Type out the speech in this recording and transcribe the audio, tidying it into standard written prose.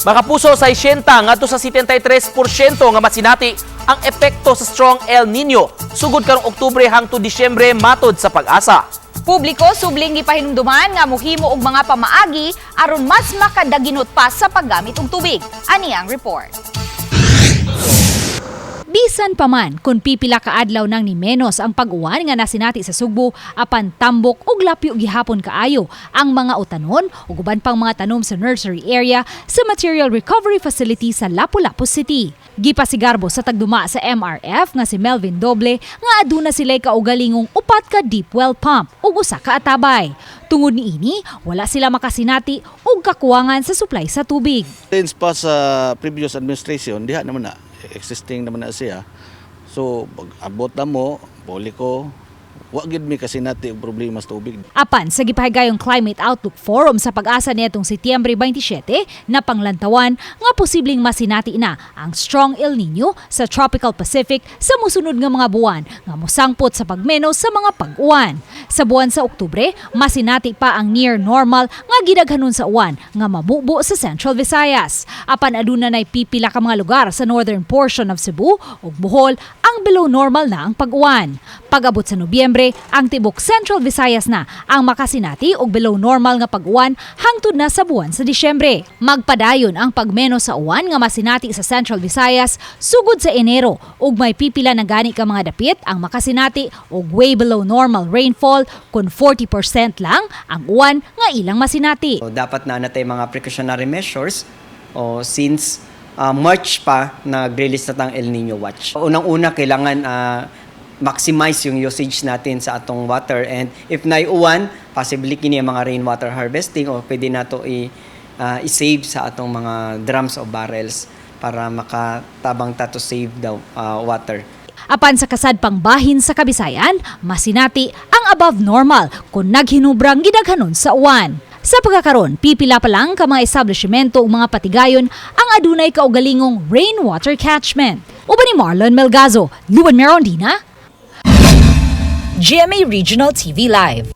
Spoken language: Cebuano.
Makapuso, sa 60 ngadto sa 73% nga masinati ang epekto sa strong El Nino sugod karong Oktubre hangtod Disyembre, matod sa PAGASA. Publiko subling gipahinumduman nga mohimo og mga pamaagi aron mas makadaginot pa sa paggamit og tubig. Ani ang report. Bisan pa man kung pipila ka adlaw nang ni menos ang pag-uwan nga nasinati sa Sugbo, apan tambok ug lapyo gihapon kaayo ang mga utanon ug uban pang mga tanom sa nursery area sa Material Recovery Facility sa Lapu-Lapu City. Gipasigarbo sa tagduma sa MRF nga si Melvin Doble nga aduna sila'y kaugalingong upat ka deep well pump ug usa ka atabay. Tungod niini, wala sila makasinati og kakuwangan sa supply sa tubig. Since pa sa previous administration, diha naman na, existing naman na siya. So, pag abot na mo, publiko, wa gid mi kasinati og problema sa tubig. Apan sa gipahigayong Climate Outlook Forum sa PAGASA niadtong Setyembre 27, na panglantawan nga posibleng masinati na ang strong El Nino sa Tropical Pacific sa musunod nga mga buwan nga mosangpot sa pagmenos sa mga pag-uwan. Sa buwan sa Oktubre, masinati pa ang near normal nga gidaghanon sa uwan nga mabubo sa Central Visayas. Apan aduna nay pipila ka mga lugar sa northern portion of Cebu ug Bohol ang below normal na ang pag-uwan. Pag-abot sa Nobyembre, ang tibok Central Visayas na ang makasinati og below normal nga pag-uwan hangtod na sa buwan sa Disyembre. Magpadayon ang pagmenos sa uwan nga masinati sa Central Visayas sugod sa Enero ug may pipila na gani ka mga dapit ang makasinati og way below normal rainfall kung 40% lang ang uwan nga ilang masinati. So, dapat na natay mga precautionary measures o since March pa nag-release na tang El Nino Watch. Unang-una, kailangan maximize yung usage natin sa atong water, and if naiuwan, possibly kini ang mga rainwater harvesting o pwede nato i-save sa atong mga drums o barrels para makatabang ta to save the water. Apan sa kasadpang bahin sa Kabisayan, masinati ang above normal kung naghinubrang gidaghanon sa uwan. Sa pagkakaron, pipila pa lang ka mga establishmento ug mga patigayon ang adunay kaugalingong rainwater catchment. Uban ni Marlon Melgazo, Luan Merondina, GMA Regional TV Live.